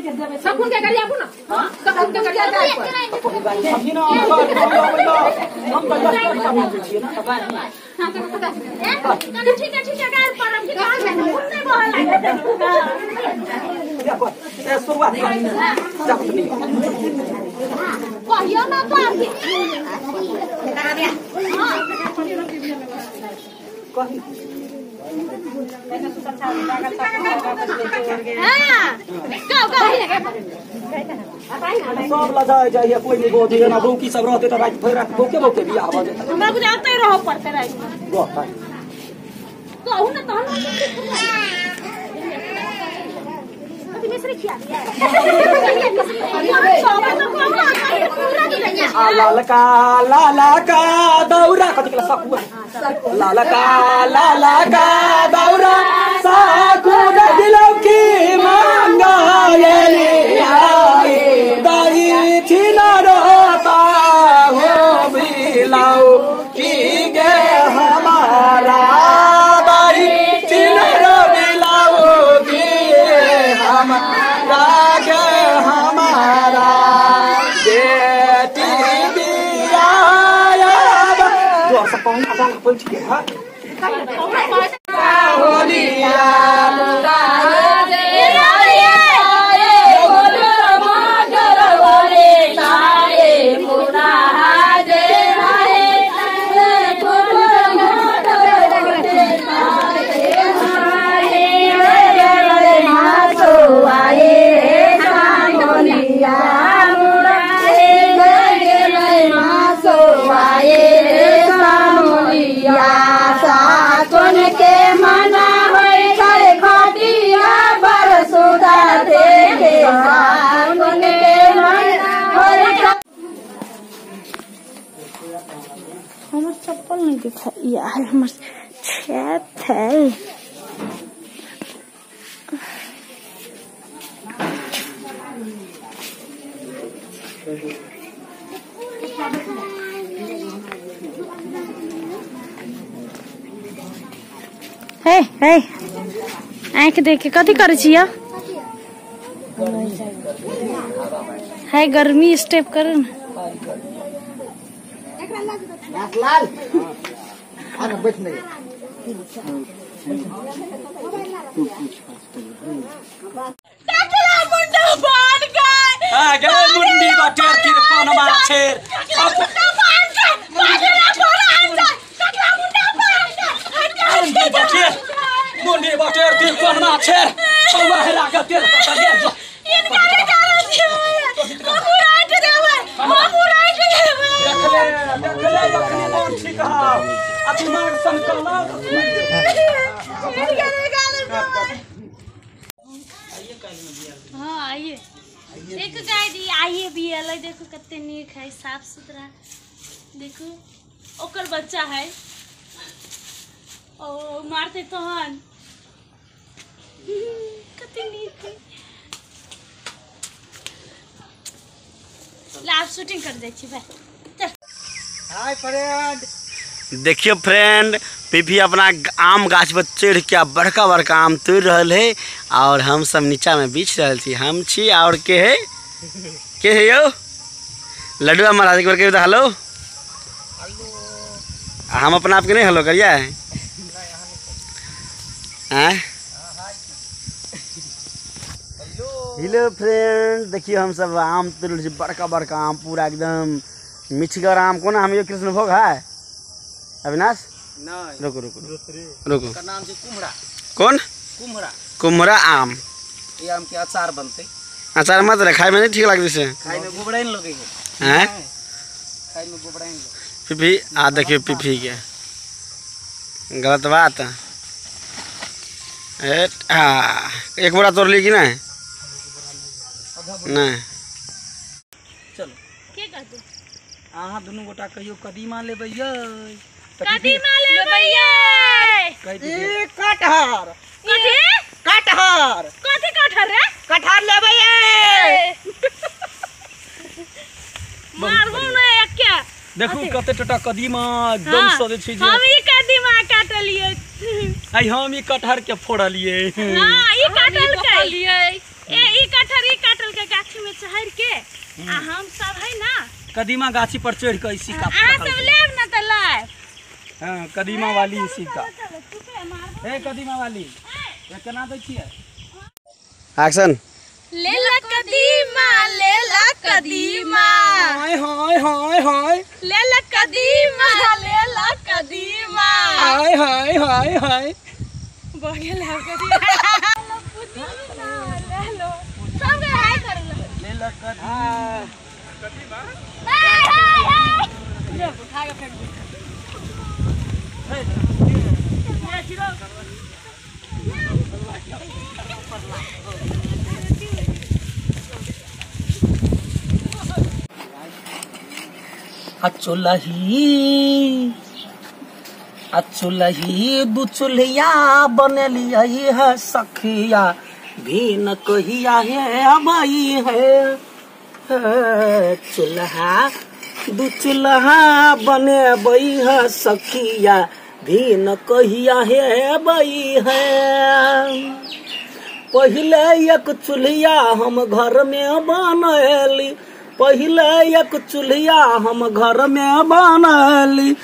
सकुन के गाड़ी आबू ना हां सकुन के गाड़ी आबू अभी ना हम त 10 छियै ना हां त पता ए कने ठीक है गाड़ पर हम ठीक है नहीं बहल ए शुरुआत कर कहियो ना तो आबी कही सब लजाए जाइए कोई नहीं गोदी ना बौकी सब रहते त रात भर रात बौके बौके बियाह भ जेतै हमरा बुझाते रहो पड़ते रात रहतै कहू ना तहन अभी मिश्री खिया आ ललका ललका दौरा कथि के सकुआ ललका ललका दौरा सकुआ दिलौ की मांगायली आई दाई छिना रोता हो बिलाउ की गे हमारा दाई छिना रो बिलाउ की हमारा गे हमारा बेटी बियाया जो सब पहुंच जा बैठ के हां होलिया हमर चप्पल नहीं दिखा यार हमर छेद है। हे हे आँख देख के कथी करै छियै है गर्मी स्टेप कर ना लाल आना बैठ नहीं टकला मुंडा बांध गए आ गए मुंडी बटेर तिरपन माछेर मुंडा बांध गए बाजरा बोला आंसर टकला मुंडा बांध गए मुंडी बटेर मुंडी बटेर तिरपन माछेर पौवा हेरा के तेल पता गेल जो इनका के कारण छियै हम राइट देबै हम राइट देबै देखले देखले अखनी मोन ठीक हौ आ दिमाग सनकल हाँ आइए देखो गाय दी आइए भी अलग देखो कते नीक है साफ सुथरा देखो ओकर बच्चा है ओ मारते तहन कते नीक है। लाभ शूटिंग कर जाइ छी भाई। हाय फ्रेंड देखियो फ्रेंड पीपी अपना आम गाछ पर चढ़ के बड़का बड़का आम तोड़ रहल है और हम सब नीचा में बिछ रहल छी हम छी और के है यो लड्डुआ महाराज एक बार कहियो हेलो हम अपना आप के नहीं हेलो करिए हैं। हेलो फ्रेंड देखियो हम सब आम तोड़ रहल छी बड़का बड़का आम पूरा एकदम मिठगर आम कोना हम यो कृष्णभोग है अविनाश नहीं रुको रुको रुको एकर नाम छै कुम्हरा। कौन कुम्हरा? कुम्हरा आम। ये आम के अचार बनते। अचार मत रे खाए में नहीं ठीक लगते से। खाए में गोबराइन लगे है। हैं? खाए में गोबराइन लगे। पीपी आ देखियो पीपी के गलत बात ए आ एक बोरा तोड़ ली कि नहीं? नहीं चलो के कहतु अहाँ दुनू गोटा कहियो कदीमा लेबै यै। कदीमा लेबै यै। ई कटहर। कथी? कटहर। कथी कटहर रे? कटहर लेबै यै। मारबो ने एके। देखू कते टटा कदीमा एकदम सजे छै जे हम ई कदीमा काटलियै। आई हम ई कटहर के फोड़लियै। हां ई काटल के ए ई कटहर ई काटल में चढ़ के आ हम सब है ना कदीमा गाछी पर चढ़ के सिक्का अहाँ सब लेब ना त लाएब। हां कदीमा वाली सिक्का। ए कदीमा वाली ये केना दै छियै? एक्शन। लेला कदीमा लेला कदीमा, हाय हाय हाय हाय, लेला कदीमा लेला कदीमा, हाय हाय हाय हाय। बगल है कदीमा ले लो सब हाय कर लो। लेला कदीमा हाय हाय हाय ले उठा के फेंक दे। अचुलही दू चुल्हिया बनेलियै है सखिया, भीन कहिया हे अबई है। चूल्हा दू चूल्हा बनेबै है सखिया, भीन कहिया हे अबई है। पहिले एक चूल्हिया हम घर में बनैली, पहिले एक चूल्हिया हम घर में बनैली,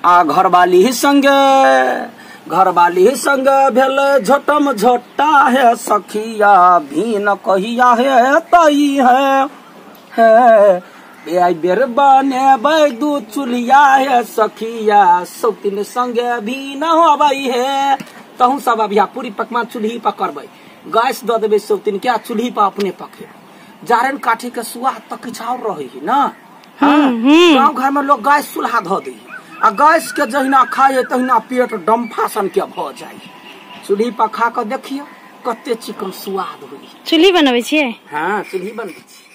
आ घरवाली संगे भेल झटम झट्टा है सखिया, भीन कहिया हे तई है। हे बेर बनेबै दू चूल्हिया है सखिया, सौतिन संगे भीन होबै है। तहु सब अभिया पूरी पकवान चूल्ही पर करबै, गैस दऽ देबै सौतिन के आ चूल्ही पर अपने पकेबै। जारन काठी के सुआद तऽ किछु और रहै है ना। हाँ, गाँव घर में लोग गैस चूल्हा धऽ दै आ गैस के जहिना खाए तहिना पेट डम्फा सन के भऽ जाय। चूल्ही पर खा के देखियो कते चिकन सुआद होइ। चूल्ही बनबै छियै? हाँ चूल्ही बनबै छियै।